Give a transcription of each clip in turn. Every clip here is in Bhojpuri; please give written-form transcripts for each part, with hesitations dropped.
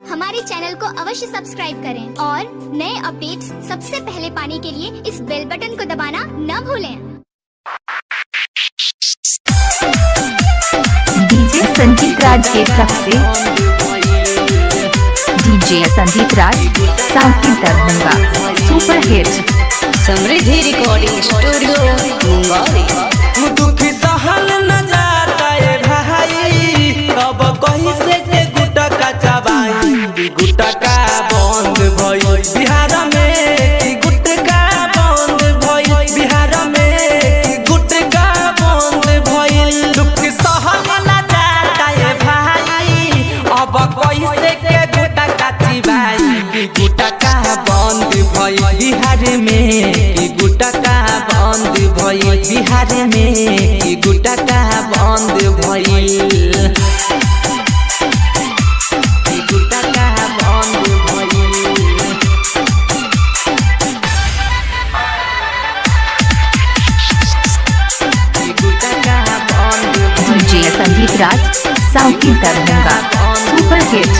हमारे चैनल को अवश्य सब्सक्राइब करें और नए अपडेट्स सबसे पहले पाने के लिए इस बेल बटन को दबाना न भूलें। डीजे संजीत राज के तरफ से DJ Sanjeet Raj South Darbhanga super hit. Samriddhi recording studio Mungauri. दुखी सहल न जाता ए भाई, अब कहीं से के गुटका चबाई। गुटका बंद भइल बिहार में, कि गुटका बंद भइल बिहार में, कि गुटका बंद भइल। दुखी सहल न जाता ए भाई, अब कहीं से के गुटका चिबाई। कि गुटका बंद भइल बिहार में, कि गुटका बंद भइल बिहार में, कि गुटका बंद भइल, कि गुटका बंद भइल। कि गुटका बंद भइल। DJ Sanjeet Raj South Darbhanga super hit.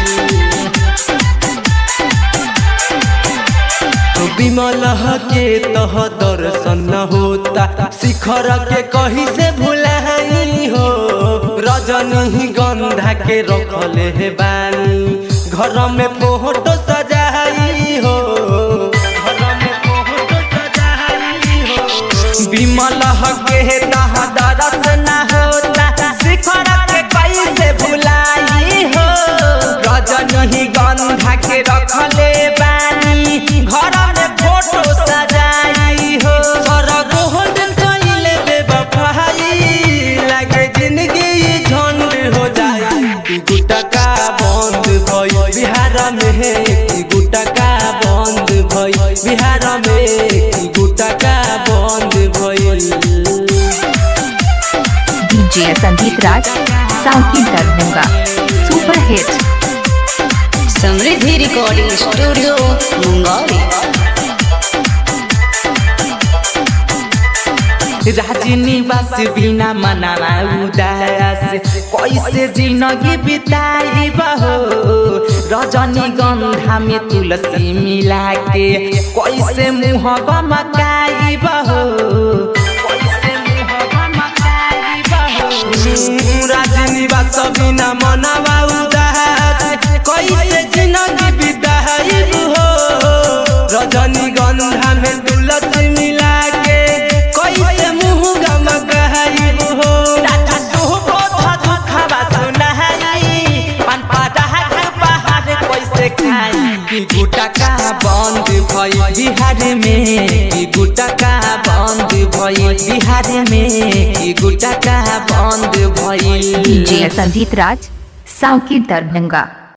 Bimal के तह दर्शन न होता, शिखर के कहीं से भुलाई हो। रजनी गंधा के रखले हे बानी, घर में फोटो सजाई हो, घर में फोटो सजाई हो। विमल के तह दर्शन न होता, शिखर के कैसे भुलाई हो। रजनी गंधा के रखले बानी, घर में फोटो सजाई हो। सारा गोल्डन कइले बेवफाई, लागे जिंदगी झंड हो जाई। कि गुटका बंद भइल बिहार में, कि गुटका बंद भइल बिहार में, कि गुटका बंद भइल। DJ Sanjeet Raj South Darbhanga super hit. Samriddhi recording studio Mungauri. Rajnivas बिना मनावा उदास, कैसे जिंदगी बिताई हो। रजनी गंधा में तुलसी मिला के कैसे मुँह गमकाई हो, कैसे मुँह गमकाई हो। राजनिवास बिना मनावा उदास, कैसे जिंदगी बिताई हो। रजनी गंधा में तुलसी मिला के कैसे मुँह गमकाई हो। राजा सुबोध दुखवा सुनाई, पान पदार्थ पहाड़ कैसे खाई। कि गुटका बंद भइल बिहार में, कि गुटका बंद भइल बिहार में, कि गुटका बंद भइल। DJ Sanjeet Raj South Darbhanga.